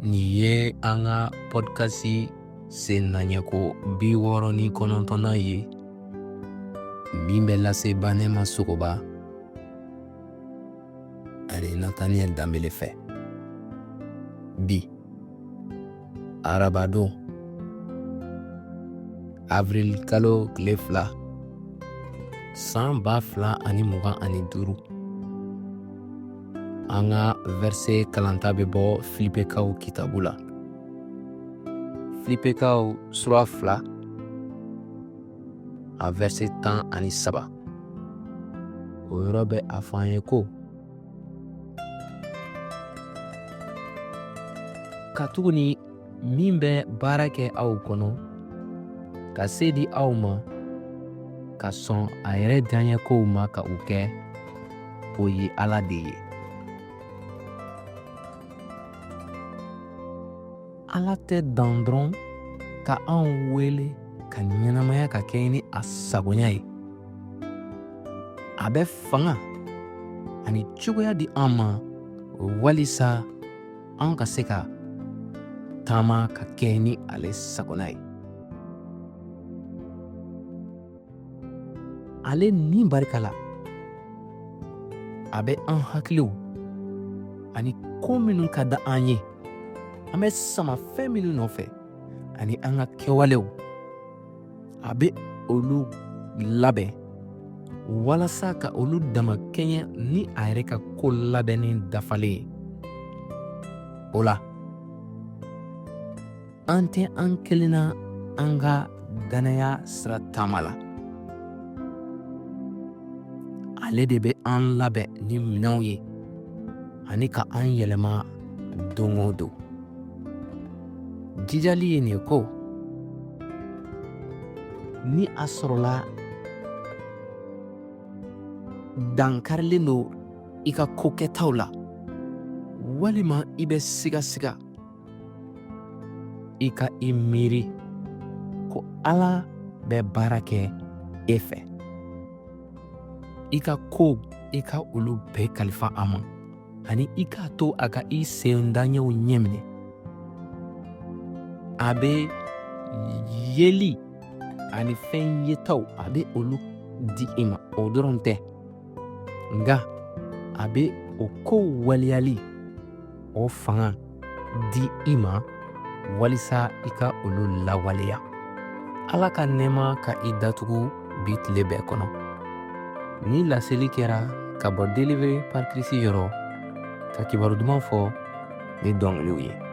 Nin ye an ka pɔdikasi sen naɲɛko 69nan ye min bɛ lase Banɛma Sogoba ani Nataniyɛli Danbele fɛ. Bi arabadon avril kalo tile 2 san 2025, an ka vɛrise kalanta bɛ bɔ Filipekaw kitabu la. Filipekaw sura 2 a vɛrise 13, o yɔrɔ bɛ a fɔ an ye ko katuguni min bɛ baara kɛ aw kɔnɔ ka se di aw ma ka sɔn a yɛrɛ diyaɲɛkow ma ka u kɛ, o ye Ala de ye. Ala tɛ dan dɔrɔn ka anw wele ka ɲɛnamaya ka kɛɲɛ ni a sagoya ye. A bɛ fanga ani cogoya di an ma walisa an ka se ka taama ka kɛɲɛ ni ale sagona ye. Ale ni barika la, a bɛ an hakiliw ani ko minnu ka di an ye, an bɛ sama fɛn minnu nɔfɛ ani an ka kɛwalew, a bɛ olu labɛn walasa ka olu damakɛɲɛ ni a yɛrɛ ka ko labɛnnen dafalen ye. O la, an tɛ an kelen na an ka dannaya sira taama la. Ale de bɛ an labɛn ni minɛnw ye ani ka an yɛlɛma don o don. Jijali ye nin ye ko ni a sɔrɔla dankarilen don i ka ko kɛtaw la, walima i bɛ sigasiga, i ka i miiri ko Ala bɛ baara kɛ e fɛ. I ka kow, i ka olu bɛɛ kalifa a ma, ani i k'a to a ka i sen daɲɛw ɲɛminɛ. A bɛ yeli ani fɛn yetaw, a bɛ olu di i ma. O dɔrɔn tɛ, nka a bɛ o kow waleyali o fanga di i ma walisa i ka olu lawaleya. Ala ka nɛɛma ka i datugu bi tile bɛɛ kɔnɔ. Ni laseli kɛra ka bɔ Délivré par Christ yɔrɔ, ka kibaru duman fɔ ni dɔnkiliw ye.